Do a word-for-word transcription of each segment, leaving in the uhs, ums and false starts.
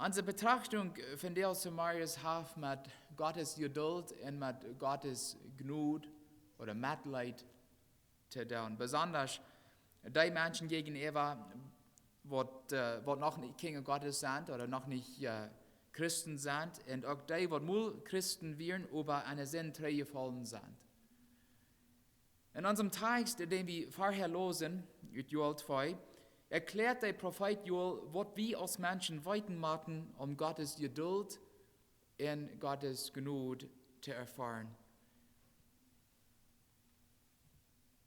Onse Betrachtunk vondoag zemorjes haft met Gott siene Jedult un met Gott siene Jnod ooda Metleet to doonen. Besondasch dee Menschen jäajenäwa, waut, äh, waut noch nich Kjinja Gottes sent ooda noch nich, äh, Christen sent, un uk dee, waut mol Christen wieren, oba enne Sind trigjjefollen sent. En onsem Tekjst, dän wie verhäa läsen, ut Joel twee, erkjläat de Profeet Joel, waut wie aus Menschen weeten motten, om Gott siene Jedult un Gott siene Jnod to erfoaren.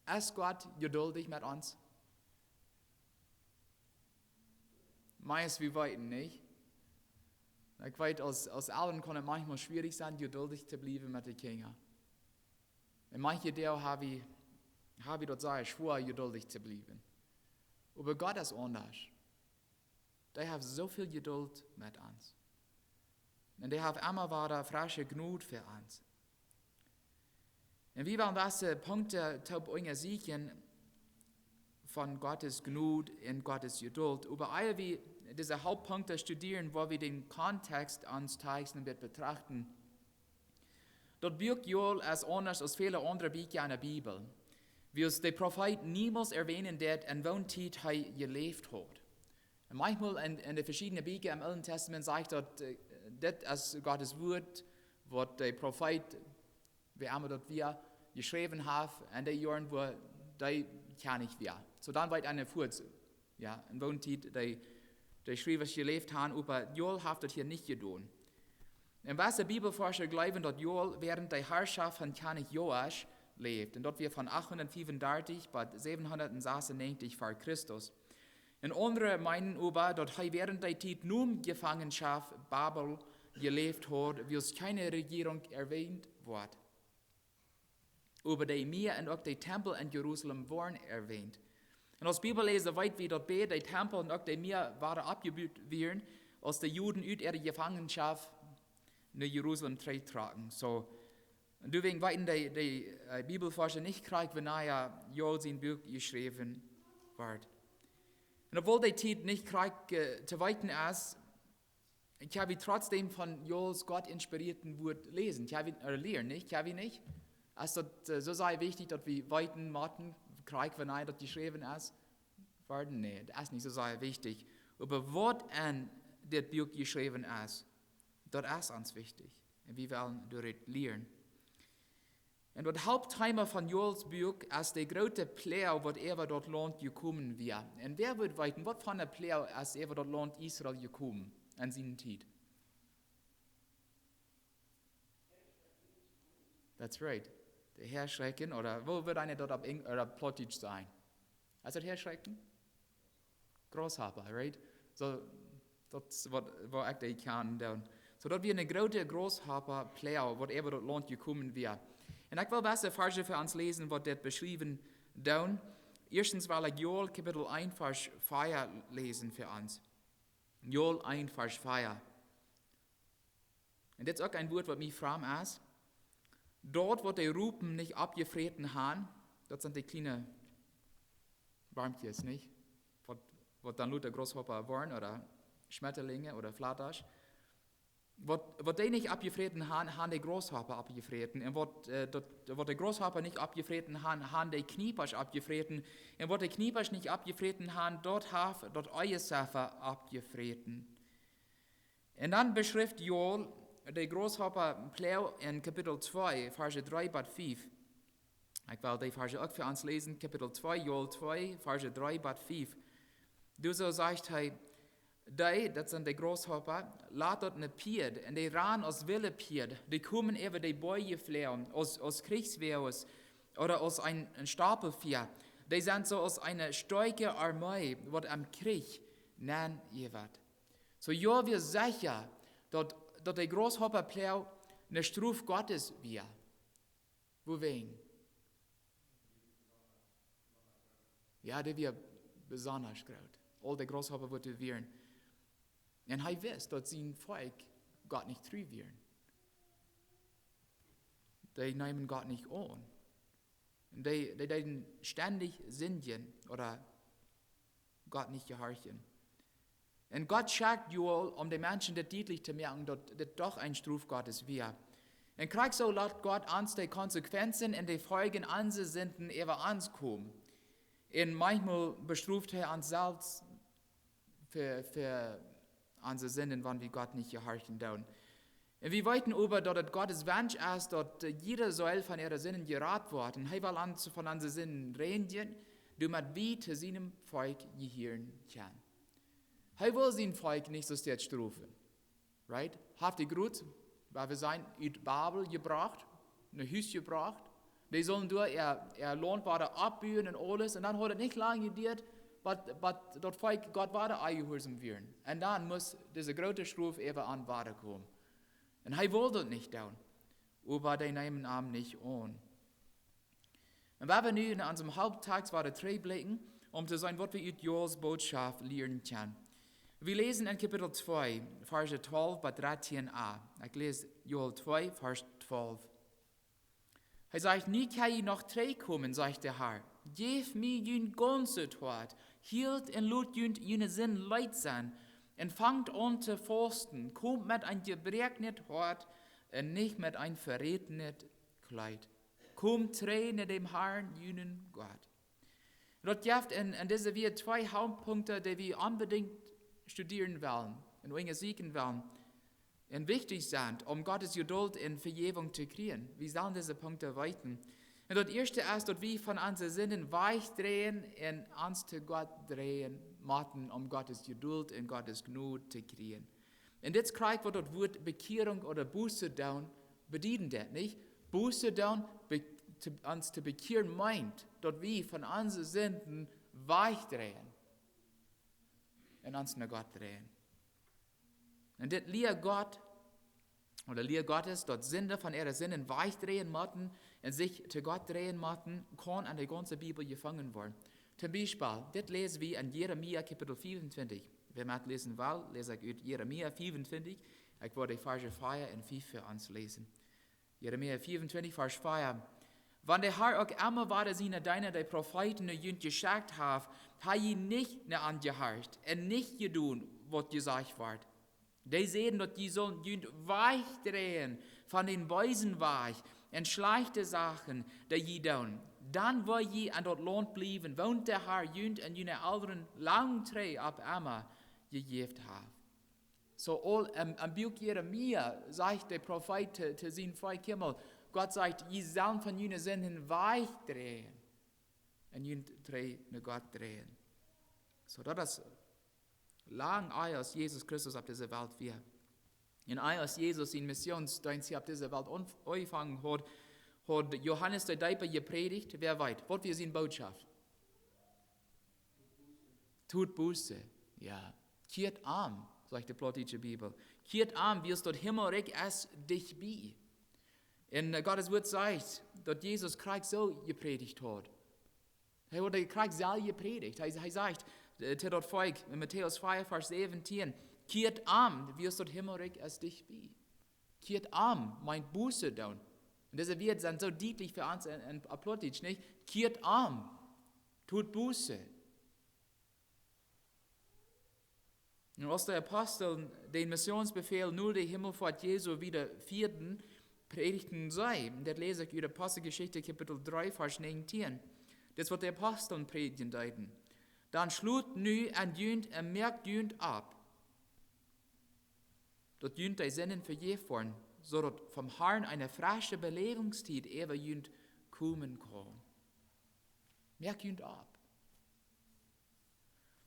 Es Gott jeduldich met ons? Meist wie weeten nich. Ekj weet, aus, aus Elren kaun et maunchmol schwierich sennen, jeduldich to bliewen met de Kjinja. Un manche Doag hab wie, hab wie daut sea schwoa, jeduldich to bliewen. Oba Gott es aundasch. Dee haft soo väl Jedult met ons. Un dee haft emma wada fresche Jnod fa ons. Un wie wellen dise Punkten toop unjasieekjen von Gott siene Jnod un Gott siene Jedult. Oba ea wie dise Hauptpunkten studieren, woa wie dän Kontext onsen Tekjst een bät betrachten. Daut Buak Joel es aundasch aus väle aundre Bieekja enne Bibel, wiels de Profeet niemols erwähnen deed, en woone Tiet hee jeläft haud. Un maunchmol en, en de veschiedne Bieekja em Oolen Tastament sajcht daut, äh, dit es Gott sien Wuat, waut de Profeet, wäa emma daut wia, jeschräwen haft, en de Joaren, wua dee Kjennich wia. Soo dan weet eena fuaz, jo, en woone Tiet dee, dee Schriewasch jeläft haben, oba Joel haft daut hia nich jedonen. Un wesse Bibelforscha jleewen, daut Joel während de Harschoften von Kjennich Joasch läwd. Un daut wia von achthundatfiefundartich bat säwenhundatsasunnäajentich ver Christus. Un aundre meenen oba, daut hee während de Tiet nom Jefangenschoft Babel jeläft haud, wiels kjeene Rejierunk erwähnt woat. Oba de Mia un uk de Tempel en Jerusalem woaren erwähnt. Un aus Bibelläsa weet wie, daut beid de Tempel un uk de Mia wieren oppjebut worden, aus de Juden ut äare Jefangenschoft no Jerusalem trigjtrocken. Soo, un doawäajen weeten de, de, äh, Bibelforscha nich krakjt, wanea Joel sien Buak jeschräwen wort. Un obwohl de Tiet nich krakjt, äh, to weeten es, kjenn wie trotzdäm von Joels Gott inspiriertem Wuat läsen. Kjenn wie, äh, lieren, nich? Kjenn wie nich? Es daut, äh, soo sea wichtich, daut wie weeten motten, krakjt wanea daut jeschräwen es? Worden? Nä, daut es nich soo sea wichtich. Oba waut en dit Buak jeschräwen es, daut es ons wichtich. Un wie wellen doaderch lieren. Un daut Hauptthema von Joels Buak es de groote Ploag, waut äwa daut Launt jekomen wia. Un wäa wudd weeten, waut fa eene Ploag es äwa daut Launt Israel jekomen en siene Tiet? That's right. De Hechschrakjen, ooda woo wudd eena daut opp Eng-, ooda opp Plautdietsch sajen? Es daut Hechschrakjen? Grasshopper, right? Soo, daut es waut, waut ekj dee kjanen doo. Soo, daut wia eene groote Grasshopper-Ploag, waut äwa daut Launt jekomen wia. Un ekj well wesse Varsch fa ons läsen, waut dit beschriewen doonen. Ieeschtens well ekj Joel Kapitel eent, Varsch vea läsen fa ons. Joel eent, Varsch vea. Un dit es uk een Wuat, waut mie framd es. Daut, waut de Ropen nich oppjefräten haben, daut sent dee kjliene Wormkjes, nich? Waut, waut dan lota Grasshopper woaren, ooda Schmetterlinge, ooda Flattasch. Waut, waut dee nich oppjefräten haben, haben de Grasshopper oppjefräten. Un waut, äh, daut, waut de Grasshopper nich oppjefräten haben, haben de Kjniepasch oppjefräten. Un waut de Kjniepasch nich oppjefräten haben, daut haft daut Eejezeffa oppjefräten. Un dan beschrift Joel de Grasshopper-Ploag en Kapitel twee, Varsch dree bat fief. Ekj well dee Varsch uk fa ons läsen, Kapitel twee, Joel twee, Varsch dree bat fief. Doa soo sajcht hee: Dee, daut sent de Grasshopper, lat daut ne Pieed, un dee rannen aus wille Pieed, dee komen äwa de Boaj jefloagen, aus, aus Kjrichswäajes, ooda aus een, een Stapelpieed. Dee sent soo aus eene stoakje Armee, waut aum Kjrich nenjewoat. Soo, jo, wie secha, daut, daut de Grasshopper-Ploag ne Strof Gottes wia. Wuawäajen? Jo, dee wia besondasch groot. Aul de Grasshopper, waut doa wieren. Un hee wist, daut sien Volkj Gott nich tru wieren. Dee neemen Gott nich aun. Un dee, dee deeden stendich sindjen ooda Gott nich jehorchen. Un Gott schekjt Joel, om de Menschen dit dietlich to moaken, daut dit doch eene Strof Gottes wia. Un krakjt soo lot Gott ons de Konsequenzen un de Foljen onse Sinden äwa ons komen. Un maunchmol bestroft hee ons selfst fa, fa onse Sinden, wan wie Gott nich jehorchen doonen. Un wie weeten oba, daut et Gottes Wensch es, daut, äh, jiede Seel von äare Sinden jerat woat. Un hee well ons von onse Sinden reinjen, doamet wie to sienem Volkj jehieren kjennen. Hee well sien Volkj nich soo sea strofen. Right? Haft dee Grupp, wua wie sent, ut Babel jebrocht, no Hus jebrocht. Dee sullen doa äa, äa Launt wada oppbuen un aules. Un dan haud et nich lang jedieet, waut, waut daut Volkj Gott wada onjehuarsom wieren. Un dan must dise groote Strof äwa an wada komen. Un hee wull daut nich doonen. Oba dee neemen am nich aun. Un wua wie nu en onsem Haupttext wada trigjblikjen, om to seenen, waut wie ut Joels Botschaft lieren kjennen. Wie läsen en Kapitel twee, Varsch twalf bat dartieen a. Ekj läs Joel twee, Varsch twalf. Hee sajcht: "Nu kjenn jie noch trigjkomen, sajcht de Herr. Jäft mie jun gaunzet Hoat, hielt un lot junt june Sind leet sennen, un fangt aun to fausten, komt met een jebroaknet Hoat un nich met een verätenet Kjleet. Komt trigj no däm Herrn, junen Gott." Daut jeft en, en dise Wieed twee Hauptpunkten, dee wie onbedinjt studieren wellen un unjasieekjen wellen un wichtich sent, om Gottes Jeduld un Vejäwunk to kjrieen. Wie sellen dise Punkten weeten. Un daut ieeschte es, daut wie von onse Sinden wajchdreien un ons to Gott dreien motten, om Gottes Jeduld un Gottes Jnod to kjrieen. Un dit es krakjt, waut daut Wuat Bekjierunk ooda Buße doonen bedieden deit, nich? Buße doonen, be-, to, ons to bekjieren meent, daut wie von onse Sinden wajchdreien un ons no Gott dreien. Un dit Lia Gott, ooda Lia Gottes, daut Sinda von äare Sinden wajchdreien motten un sikj to Gott dreien motten, kaun en de gaunze Bibel jefungen woaren. Toom Biespel, dit läs wie en Jeremia Kapitel vieruntwintich. Wäa metläsen well, läs ekj ut Jeremia vieruntwintich. Ekj woa de Varsch vea un fief fa ons läsen. Jeremia vieruntwintich, Varsch vea. Wan de Herr uk emma wada siene Deena, de Profeeten, no junt jeschekjt haft, ha jie nich no an jehorcht un nich jedonen, waut jesajcht wort. Dee säden, daut jie sullen junt wajchdreien von dän beesen Wajch un schlajchte Sachen, dee jie doonen. Dan woa jie en daut Launt bliewen, waut de Herr junt un june Elren lang trigj opp emma jejäft haft. Soo aul em, em Buak Jeremia sajcht de Profeet to, to sien Volkj: "Kjikj mol, Gott sajcht, jie sellen von june Sinden wajchdreien un junt trigj no Gott dreien." Soo, daut es lang ea aus Jesus Christus opp dise Welt wia. Un ea aus Jesus sienen Missionsdeenst hia opp dise Welt aunf-, aunjefongen haud, haud Johanes de Deepa jeprädicht. Wäa weet, waut wia siene Botschaft? Tut Buße. Jo. Kjieet om, sajcht de plautdietsche Bibel. Kjieet om, wiels daut Himmelrikj es dicht bie. Un, äh, Gottes Wuat sajcht, daut Jesus krakjt soo jeprädicht haud. Hee haud krakjt soo jeprädicht. Hee, hee sajcht, äh, to daut Volkj en Matäus vea, Varsch säwentieen: "Kjieet om, wiels daut Himmelrikj es dicht bie." Kjieet om meent Buße doonen. Un dise Wieed sent soo dietlich fa ons en, en, opp Plautdietsch, nich? Kjieet om. Tut Buße. Un aus de Apostel dän Missionsbefäl no de Himmelfoat Jesu wieda fieeden, prädichten see. Daut läs ekj ut Aposteljeschicht, Kapitel dree, Varsch negentieen. Daut es, waut de Apostel prädjen deeden. "Dan schlot nu aun junt un moakt junt opp, daut junt de Sinden vejäft woaren, soo daut vom Herrn eene fresche Beläwungstiet äwa junt komen kaun." Moakt junt opp.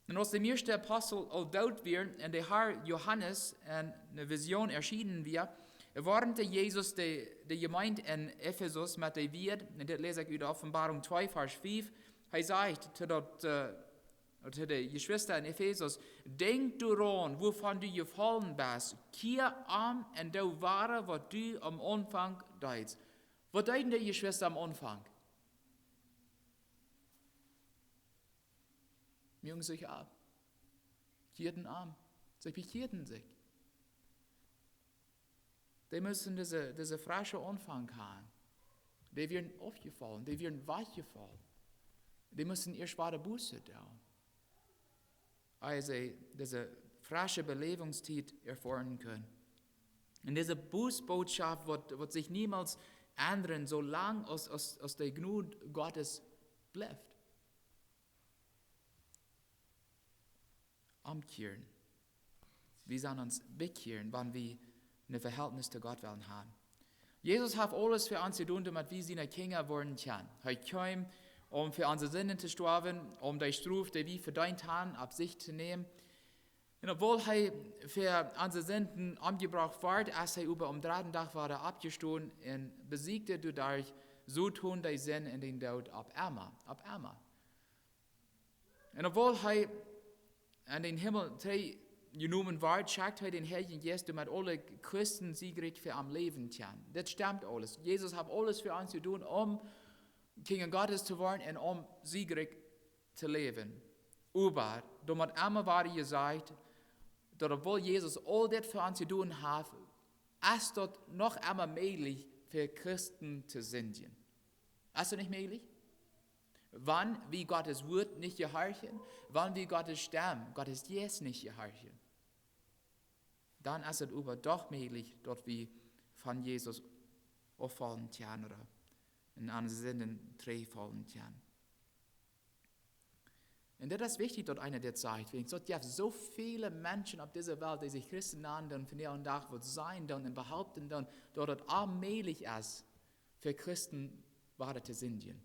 Un aus de mieeschte Apostel aul doot wieren un de Herr Johanes en eene Vision erschienen wia, woarnt Jesus de, de Jemeent en Ephesus met de Wieed, un dit läs ekj ut Openboarunk twee, Varsch fief. Hee sajcht to daut, äh, to de Jeschwista en Ephesus: "Denkj doaraun, wuavon du jefollen best, kjia om un doo wada, waut du aum Aunfank deedst." Waut deeden de Jeschwista aum Aunfank? Muaken sikj opp. Kjieeden om. See bekjieeden sikj. Dee musten dise, dise fresche Aunfank haben. Dee wieren aufjefollen, dee wieren wajchjefollen. Dee musten ieescht wada Buße doonen. Ea see dise frische Beläwungstiet erfoaren kjennen. Un dise Bußbotschaft woat, woat sikj niemols endren, soo lang aus, aus, aus de Jnod Gottes blift. Omkjieren. Wie sellen ons bekjieren, wan wie een Vehältnis to Gott wellen haben. Jesus haft aules fa ons jedonen, doamet wie siene Kjinja woaren kjennen. Hee kjeem, om fa onse Sinden to stoawen, om de Strof, dee wie vedeent haben, opp sikj to nämen. Un obwohl hee fa onse Sinden omjebrocht wort, es hee oba aum dredden Dach wada oppjestonen un besieejde doaderch Soton, de Sind un dän Doot opp emma, opp emma. Un obwohl hee en dän Himmel trigj jenomen wort, schekjt hee dän Heiljen Jeist, doamet aule Christen siegrikj fa am läwen kjennen. Dit stemt aules. Jesus haft aules fa ons jedonen, om Kjinja Gottes to woaren un om siegrikj to läwen. Oba doamet emma wada jesajcht, daut obwohl Jesus aul dit fa ons jedonen haft, es daut noch emma mäajlich fa Christen to sindjen. Es daut nich mäajlich? Wan wie Gottes Wort nich jehorchen, wan wie Gottes Stemm, Gottes Jeist nich jehorchen, dan es et oba doch mäajlich, daut wie von Jesus auffaulen kjennen ooda en onse Sinden trigjfaulen kjennen. Un dit es wichtich, daut eena dit sajcht, wiels daut jeft soo väle Menschen opp dise Welt, dee sikj Christen nanen, dan vondoag dän Dach waut sajen dan un behaupten dan, daut et onmäajlich es fa Christen wada to sindjen.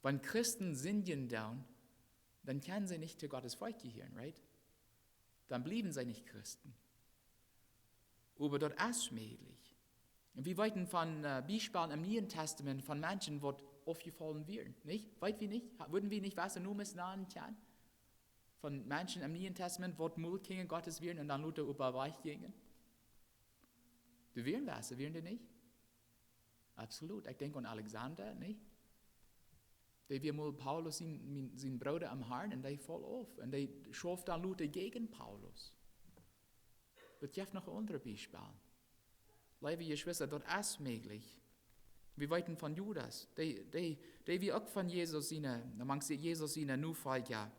Wan Christen sindjen dan, dan kjennen see nich to Gottes Volkj jehieren, right? Dan bliewen see nich Christen. Oba daut es mäajlich. Un wie weeten von, äh, Biespels em Nieen Tastament von Menschen, waut aufjefollen wieren, nich? Weet wie nich? Ha-, wudden wie nich waut Nomes nanen kjennen? Von Menschen em Nieen Tastament, waut mol Kjinja Gottes wieren un dan lota äwa Wajch jinjen? Dee wieren waut, wieren dee nich? Absolut. Ekj denkj aun Alexander, nich? Dee wia mol Paulus sien, mien-, sien Brooda em Harn un dee foll auf. Un dee schauft dan lota jäajen Paulus. Daut jeft noch aundre Biespels. Leewe Jeschwista, daut es mäajlich. Wie weeten von Judas, dee, dee, dee wia uk von Jesus siene, mank Jesus siene Nofolja.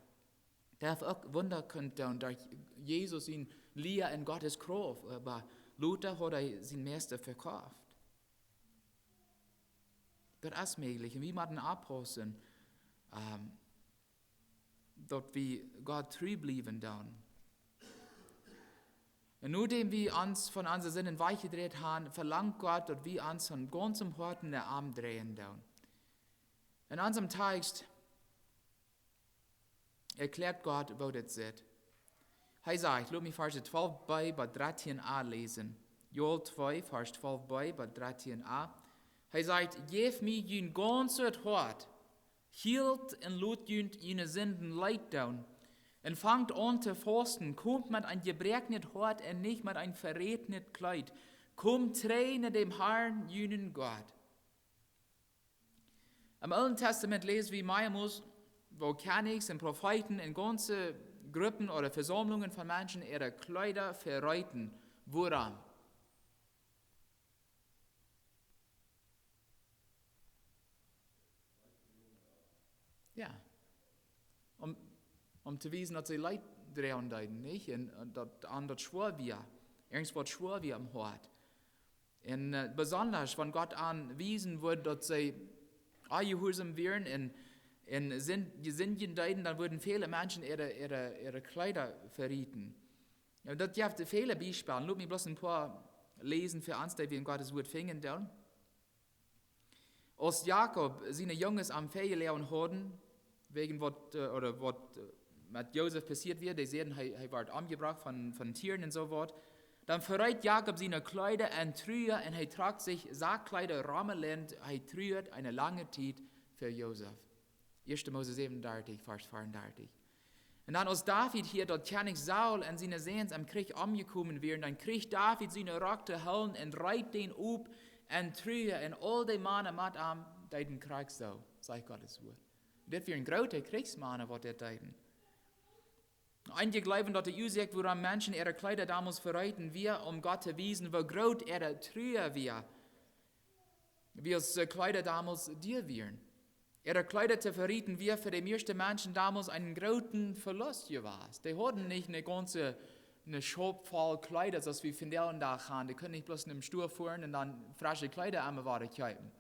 Dee haft uk Wunda kunt doonen derch Jesus siene Lia en Gottes Krauft, oba lota haud hee sienen Meista vekofft. Daut es mäajlich. Un wie motten oppaussen, ähm, daut wie Gott tru bliewen doonen. Un nodäm wie ons von onse Sinden wajchjedreit haben, velangt Gott, daut wie ons von gaunzem Hoaten no am dreien doonen. En onsem Tekst erkjläat Gott, woo dit sitt. Hee sajcht, lot mie Varsch twalf b bat dartieen a läsen. Joel twee, Varsch twalf b bat dartieen a. Hee sajcht: "Jäft mie jun gaunzet Hoat, hielt un lot junt june Sinden leet doonen. Un fangt aun to fausten, komt met een jebroakenet Hoat un nich met een verätnet Kjleet. Komt trigj no däm Harn, junen Gott." Em Oolen Tastament läs wie mearmols, woo Kjennichs un Profeeten un gaunze Gruppen ooda Vesaumlungen von Menschen äare Kjleeda vereeten. Wuarom? Jo. Om, om to wiesen, daut see Leet droagen deeden, nich? Un, un daut an daut schwoa wia. Irjent waut schwoa wia em Hoat. Un, äh, besonda, wan Gott an wiesen wudd, daut see onjehuarsom wieren un, un sin-, sindjen deeden, dan wudden väle Menschen äare, äare, äare Kjleeda vereeten. Un daut jeft väle Biespels. Lot mie bloos een poa läsen fa ons, dee wie en Gott sien Wort finjen doonen. Aus Jakob siene Junges am väajeloagen hauden, wäajen waut, äh, ooda waut, äh, met Josef passieet wia, dee säden, hee, hee wort omjebrocht von, von Tieren un soo waut, dan vereet Jakob siene Kjleeda en Trua un hee trock sikj Sackkjleeda rom de Lint, hee truad eene lange Tiet fa Josef. Ieeschte Mose säwenundartich, Varsch veeaundartich. Un dan, aus David hieed, daut Kjennich Saul un siene Säns em Kjrich omjekomen wieren, dan kjrieech David siene Rock to hoolen un reet dän op en Trua, un aul de Mana met am deeden krakjt soo, sajcht Gott sien Wort. Dit wieren groote Kjrichsmana, waut dit deeden. Eenje jleewen, daut de Uasoak, wuarom Menschen äare Kjleeda donmols vereeten, wia, om Gott to wiesen, woo groot äare Trua wia, wiels, äh, Kjleeda donmols dia wieren. Äare Kjleeda to verieten wia fa de mieeschte Menschen domols een grooten Velust jewast. Dee hauden nich eene gaunze, eene Schaup voll Kjleeda, soo aus wie vondoag dän Dach haben. Dee kunnen nich bloos nom Stua foaren un dan fresche Kjleeda emma wada kjeepen.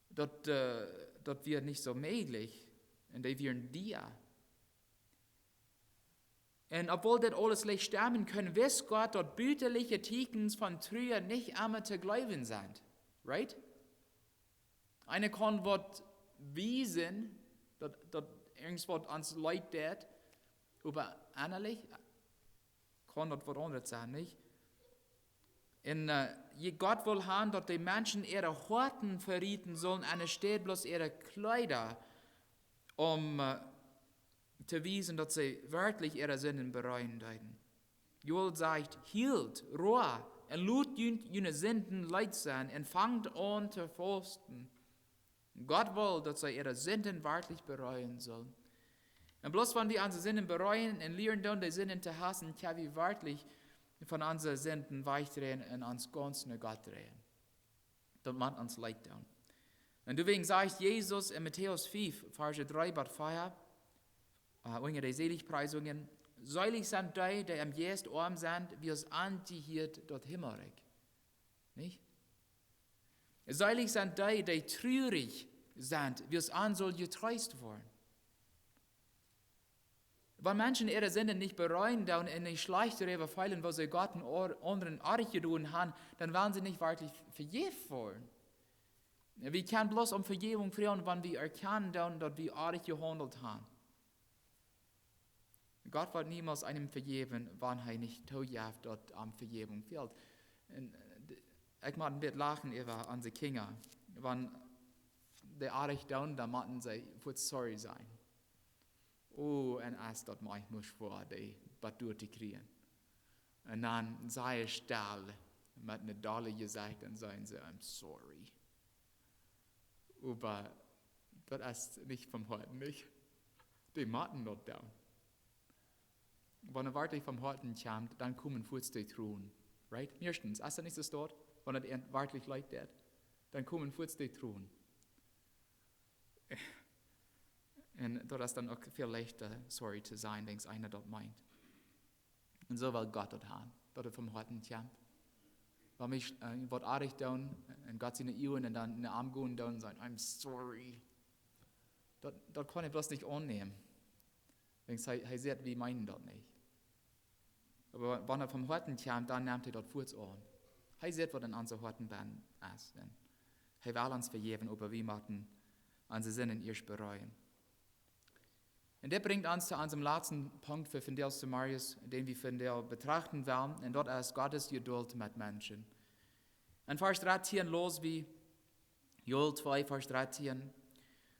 Daut, äh, daut wia nich soo mäajlich. Un dee wieren dia. Un obwohl daut aules leicht stemmen kunn, wist Gott, daut butalje Tieekjens von Trua nich emma to jleewen sent. Right? Eena kaun waut wiesen, daut, daut irjentwaut ons leet deit, oba ennalich kaun daut waut aundret sennen, nich? Un, äh, je-, Gott well haben, daut de Menschen äare Hoaten verieten sullen, enne Städ bloos äare Kjleeda, om, äh, to wiesen, daut see werkjlich äare Sinden bereuen deeden. Joel sajcht: "Hielt, roa, un lot junt june Sinden leet sennen, un fangt aun to fausten." Gott well, daut see äare Sinden werkjlich bereuen sullen. Un bloos wan wie onse Sinden bereuen un lieren doonen, de Sinden to hausen, kjenn wie werkjlich von onse Sinden wajchdreien un ons gaunz no Gott dreien. Daut mott ons leet doonen. Un doawäajen sajcht Jesus en Matäus fief, Varsch dree bat vea, äh, unja de Seligpreisungen: "Selig sent dee, dee em Jeist oam sent, wiels an dee hieet daut Himmelrikj." Nich? "Selig sent dee, dee trurich sent, wiels an sullen jetreest woaren." Wan Menschen äare Sinden nich bereuen doonen un nich schlajcht doaräwa feelen, woo see Gott un aundren oajch jedonen haben, dan woaren see nich werkjlich vejäft woaren. Wie kjennen bloos om Vejäwunk froagen, wan wie erkjanen doonen, daut wie oajch jehaundelt haben. Gott woat niemols eenem vejäwen, wan hee nich toojeft, daut am Vejäwunk fält. Un, äh, d-, ekj mott een bät lachen äwa onse Kjinja. Wan dee oajch doonen, dan motten see fuaz sorry sajen. Oh, un es daut mau must fa dee waut doa to kjrieen. Un dan sent see stell, met een dollet Jesecht, un sajen see: "I'm sorry." Oba daut es nich vom Hoaten, nich? Dee motten daut doonen. Wan et werkjlich vom Hoaten kjemt, dan komen fuaz de Tronen. Right? Meistens, es daut nich soo? Wan et werkjlich leet deit, dan komen fuaz de Tronen. Un daut es dan uk väl leichta sorry to sajen, wan eena daut meent. Un soo well Gott daut haben, daut et vom Hoaten kjemt. Wan wie, äh, waut oajch doonen en Gott siene Uagen un dan no am gonen doonen un sajen: "I'm sorry." Daut, daut kaun hee bloos nich aunnämen. Wan hee, hee sajcht, wie meenen daut nich. Oba wan et vom Hoaten kjemt, dan nemt hee daut fuaz aun. Hee sajcht, waut en onse Hoaten bennen es. Un hee well ons vejäwen, oba wie motten onse Sinden ieescht bereuen. Un dit brinjt ons to onsen latsten Punkt fa vondoag, Marius, dän wie vondoag betrachten wellen, un daut es Gott siene Jedult met Menschen. En Varsch dartieen läs wie, Joel twee, Varsch dartieen: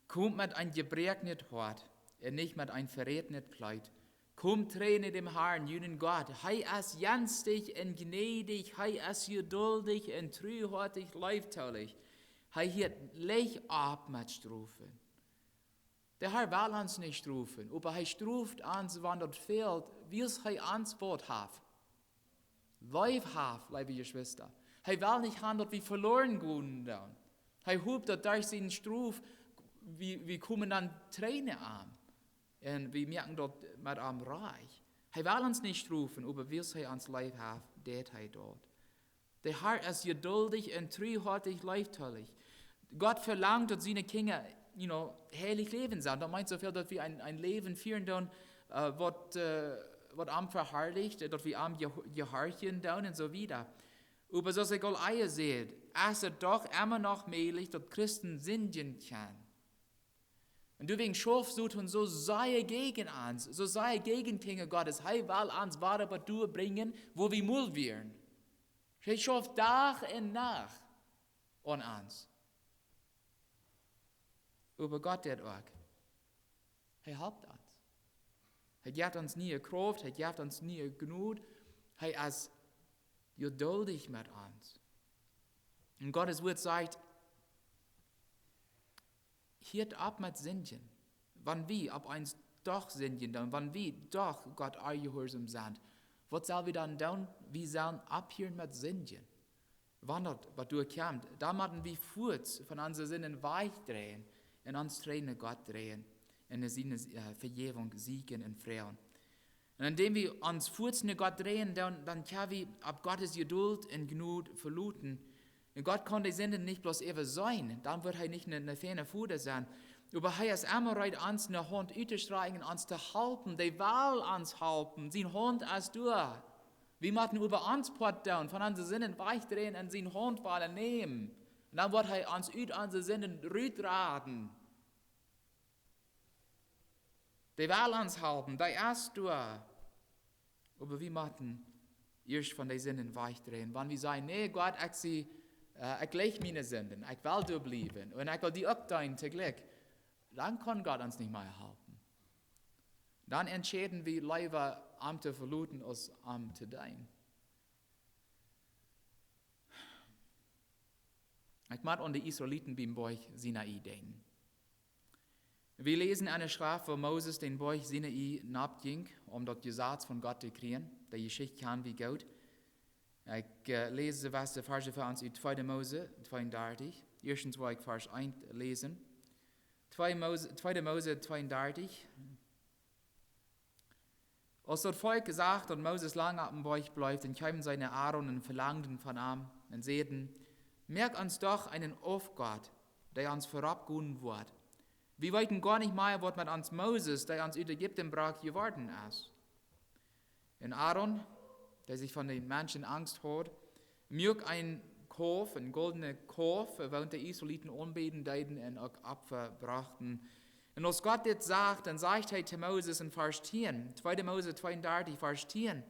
"Komt met een jebroaknet Hoat un nich met een verätnet Kjleet. Komt trigj no däm Harn, junen Gott. Hee es jnädich un jnädich, hee es jeduldich un truhoatich, leeftolich. Hee hieet leicht opp met strofen." De Har well ons nich strofen, oba hee stroft ons, wan daut fält, wiels hee ons waut haft. Leew haft, leewe Jeschwista. Hee well nich haben, daut wie veloaren gonen doonen. Hee hopt, daut derch siene Strof, wie, wie komen dan trigj no am. Un wie moaken daut met am rajcht. Hee well ons nich strofen, oba wiels hee ons leew haft, deit hee daut. De Har es jeduldich un truhoatich, leeftolich. Gott velangt, daut siene Kjinja, you know, heilich läwen sellen. Daut meent soo väl, daut wie een, een Läwen fieren doonen, äh, waut, äh, waut am veharlicht, daut wie am je-, jehorchen doonen un soo wieda. Oba soo aus ekj aul ea säd, es et doch emma noch mäajlich, daut Christen sindjen kjennen. Un doawäajen schauft Soton soo sea jäajen ons, soo sea jäajen Kjinja Gottes. Hee well ons wada bat doa brinjen, wua wie mol wieren. Hee schauft Dach un Nacht aun ons. Oba Gott deit uk. Hee halpt ons. Hee jeft ons niee Krauft, hee jeft ons niee Jnod. Hee es jeduldich met ons. Un Gott sien Wort sajcht: "Hieet opp met sindjen." Wan wie opp eemol doch sindjen, dan, wan wie doch Gott jehuarsom sent, waut sell wie dan doonen? Wie sellen opphieren met sindjen. Wan daut waut doa kjemt, dan motten wie fuaz von onse Sinden wajchdreien un ons trigj no Gott dreien un no siene, äh, Vejäwunk sieekjen un froagen. Un endäm wie ons fuaz no Gott dreien, dan, dan kjenn wie opp Gott siene Jedult un Jnod veloten. Un Gott kaun de Sinden nich bloos äwaseenen, dan wudd hee nich een, een feina Voda sennen. Oba hee es emma reed, ons ne Haunt uttostrakjen, ons to halpen. Dee well ons halpen. Siene Haunt es doa. Wie motten oba ons Poat doonen, von onse Sinden wajchdreien un siene Haunt wellen nämen. Un dan woat hee ons ut onse Sinden rutraden. Dee well ons halpen, dee es doa. Oba wie motten ieescht von de Sinden wajchdreien. Wan wie sajen: "Nä, Gott, ekj sie, äh, ekj leew miene Sinden, ekj well doa bliewen un ekj well die uk deenen toojlikj", dan kaun Gott ons nich mea halpen. Dan entscheiden wie leewa, am to veloten, aus am to deenen. Ekj mott aun de Israeliten biem Boajch Sinai denkjen. Wie läsen enne Schreft, woo Moses dän Boajch Sinai nopp jinkj, om daut Jesaz von Gott to kjrieen. De Jeschicht kjann wie goot. Ekj, äh, läs de Varsch fa ons ut Tweede Mose tweeundartich. Ieeschtens well ekj Varsch eent läsen. Twee Mose, Tweede Mose tweeundartich. Aus daut Volkj sach, daut Moses lang oppem Boajch bleef, dan kjeemen see no Aaron un velangden von am un säden: "Moak ons doch eenen Aufgott, dee ons verroppgonen woat. Wie weeten goanich mea, waut met ons Moses, dee ons ut Ägipten brocht, jeworden es." Un Aaron, dee sikj von de Menschen Angst haud, muak een Kaulf, een goldnet Kaulf, waut de Israeliten aunbäden deeden un uk Opfa brochten. Un aus Gott dit sach, dan sajcht hee to Moses en Varsch tieen, Tweede Mose tweeundartich, Varsch tieen: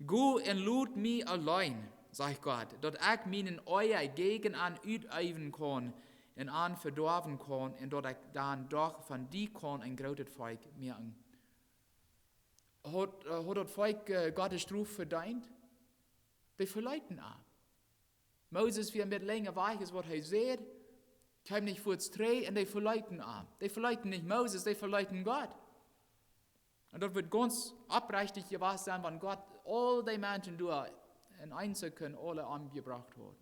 "Go un lot mie auleen", sajcht Gott, "daut ekj mienen Oaja jäajen an uteewen kaun un an vedoawen kaun, un daut ekj dan doch von die kaun een grootet Volkj moaken." Haud, äh, haud daut Volkj, äh, Gott siene Strof vedeent? Dee veleeten am. Moses wia met lenja wajch aus waut hee säd, kjeem nich fuaz trigj un dee veleeten am. Dee veleeten nich Moses, dee veleeten Gott. Un daut wudd gaunz oprechtich jewast sennen, wan Gott aul dee Menschen doa en eene Sekund aule omjebrocht haud.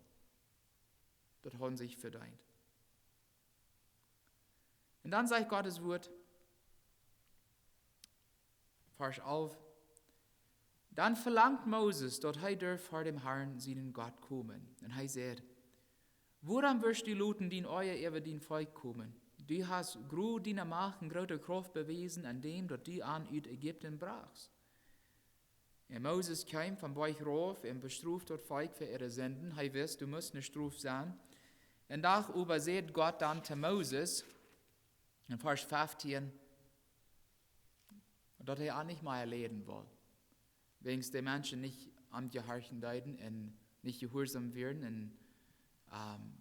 Daut hauden see nich vedeent. Un dan sajcht Gott sien Wuat, Varsch alf: "Dan velangt Moses, daut hee derf ver däm Harn, sienen Gott, komen. Un hee säd: Wuarom woascht du loten dien Oaja äwa dien Volkj komen? Du hast groot diene Macht un groote Krauft bewäsen, endäm daut du an ut Ägipten brochst." Un Moses kjeem vom Boajch rauf un bestroft daut Volkj fa äare Sinden. Hee wist, doa must eene Strof sennen. Un doa äwa säd Gott dan to Moses, en Varsch feftieen, daut hee an nich mea leiden wull, wäajens de Menschen nich aum jehorchen deeden un nich jehuarsom wieren un, ähm,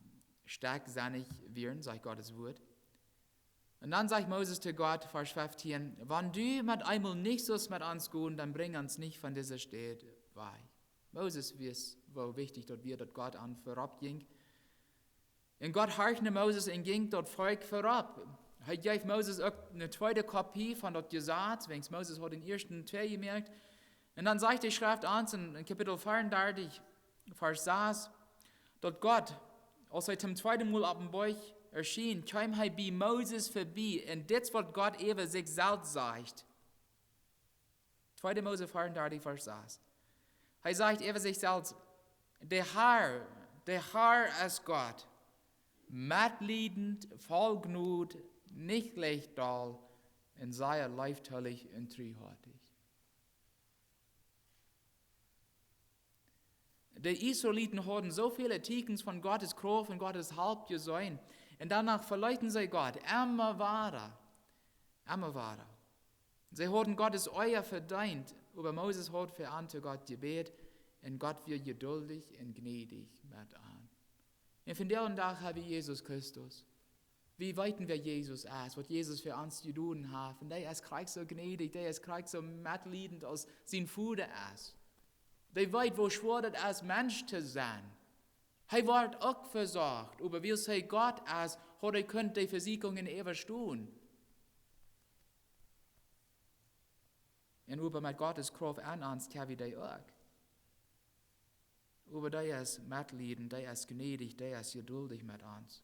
stoakjsennich wieren, sajcht Gott sien Wuat. Un dan sajcht Moses to Gott, Varsch feftieen: "Wan du met eemol nich sust met ons gonen, dan brinj ons nich von dise Städ wajch." Moses wist, woo wichtich daut wia, daut Gott an verropp jinkj. Un Gott horcht no Moses un jinkj daut Volkj verropp. Hee jeef Moses uk eene tweede Kopie von daut Jesaz, wäajens Moses haud dän ieeschten twee jemoakt. Un dan sajcht de Schreft ons en, en Kapitel veeaundartich, Varsch sas, daut Gott, aus hee toom tweeden Mol oppem Boajch erschien, kjeem hee bie Moses verbie. Un dit es waut Gott äwa sikj selfst sajcht. Tweede Mose veeaundartich, Varsch sas. Hee sajcht äwa sikj selfst: "De Herr, de Herr es Gott, metliedent, voll Jnod, nich leicht doll, un sea leeftolich un truhoatich." De Israeliten hauden soo väle Tieekjens von Gott siene Krauft un Gott siene Help jeseenen. Un doano veleeten see Gott emma wada. Emma wada. See hauden Gott sien Oaja vedeent, oba Moses haud fa an to Gott jebät, un Gott wia jeduldich un jnädich met an. Un vondoag dän Dach hab wie Jesus Christus. Wie weeten, wäa Jesus es, waut Jesus fa ons jedonen haft. Un hee es krakjt soo jnädich, hee es krakjt soo metliedent aus sien Voda es. Hee weet, woo schwoa daut es, Mensch to sennen. Hee wort uk vesocht, oba wiels hee Gott es, haud hee kunt de Vesieekjungen äwastonen. Un oba met Gott siene Krauft en ons kjenn wie daut uk. Oba hee es metliedent, hee es jnädich, hee es jeduldich met ons.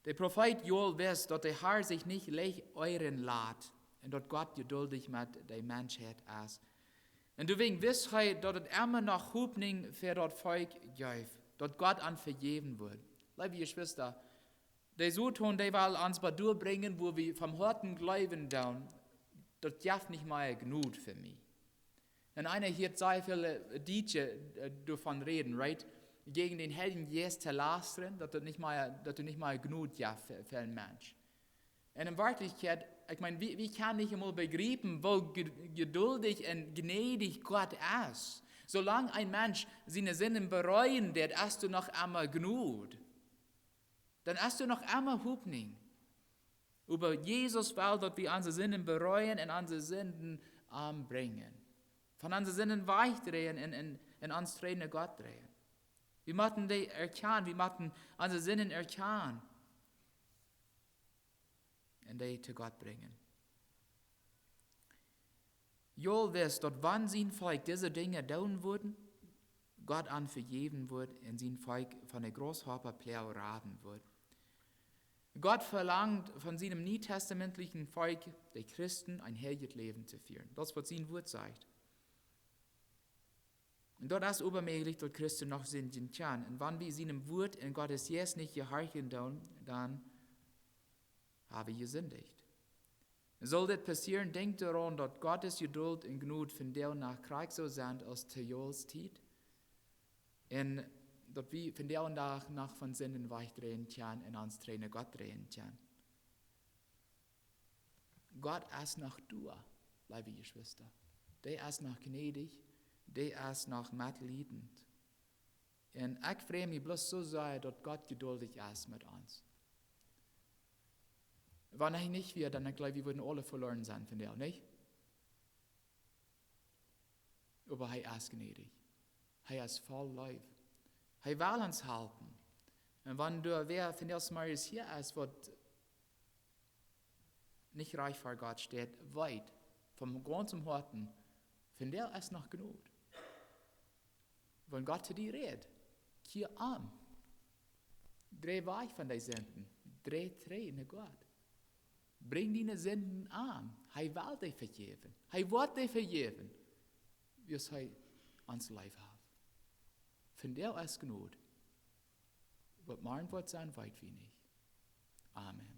De Profeet Joel wist, daut de Har sikj nich leicht ieren lat un daut Gott jeduldich met de Menschheit es. Un doawäajen wist hee, daut et emma noch Hopninj fa daut Volkj jeef, daut Gott an vejäwen wudd. Leewe Jeschwista, de Soton, dee well ons bat doa brinjen, wua wie vom Hoaten jleewen doonen, daut jeft nich mea Jnod fa mie. Un eena hieet sea väl Dietsche doavon räden, right? Jäajen dän Heiljen Jeist to lastren, daut et nich mea, daut et nich mea Jnod jeft fa, fa een Mensch. Un en Werkjlichkjeit, ekj meen, wie, wie kjennen nich emol bejriepen, woo je-, jeduldich un jnädich Gott es. Soo lang een Mensch siene Sinden bereuen deit, es doa noch emma Jnod. Dan es doa noch emma Hopninj. Oba Jesus well, daut wie onse Sinden bereuen un onse Sinden am brinjen. Von onse Sinden wajchdreien un, un, un ons trigj no Gott dreien. Wie motten dee erkjanen, wie motten onse Sinden erkjanen un dee to Gott brinjen. Joel wist, daut wan sien Volkj dise Dinja doonen wudd, Gott an vejäwen wudd un sien Volkj von de Grasshoppaplog raden wudd. Gott velangt von sienem nietestamentlichen Volkj, de Christen, een heiljet Läwen to fieren. Daut es, waut sien Wuat sajcht. Un daut es oba mäajlich, daut Christen noch sindjen kjennen. Un wan wie sienem Wuat un Gottes Jeist nich jehorchen doonen, dan ha wie jesindicht. Saul dit passieren, denkjt doaraun, daut Gottes Jeduld un Jnod vondoag noch krakjt soo sent aus to Joels Tiet. Un daut wie vondoag noch von Sinden wajchdreien kjennen un ons trigj no Gott dreien kjennen. Gott es noch doa, leewe Jeschwista. Dee es noch jnädich, dee es noch metliedent. Un ekj frei mie bloos soo sea, daut Gott jeduldich es met ons. Wan hee nich wia, dan, ekj jleew, wie wudden aule veloren sennen vondoag, nich? Oba hee es jnädich. Hee es voll Leew. Hee well ons halpen. Un wan doa wäa vondoag zemorjes hia es, waut nich rajcht ver Gott steit, weet, von gaunzem Hoaten, vondoag es noch Jnod. Wan Gott to die rät, kjia om. Drei wajch von dee Sinden. Drei trigj no Gott. Brinj diene Sinden am. Hee well dee vejäwen. Hee woat dee vejäwen, wiels hee ons leef haft. Vondoag es Jnod. Waut morjen woat sennen, weet wie nich. Amen.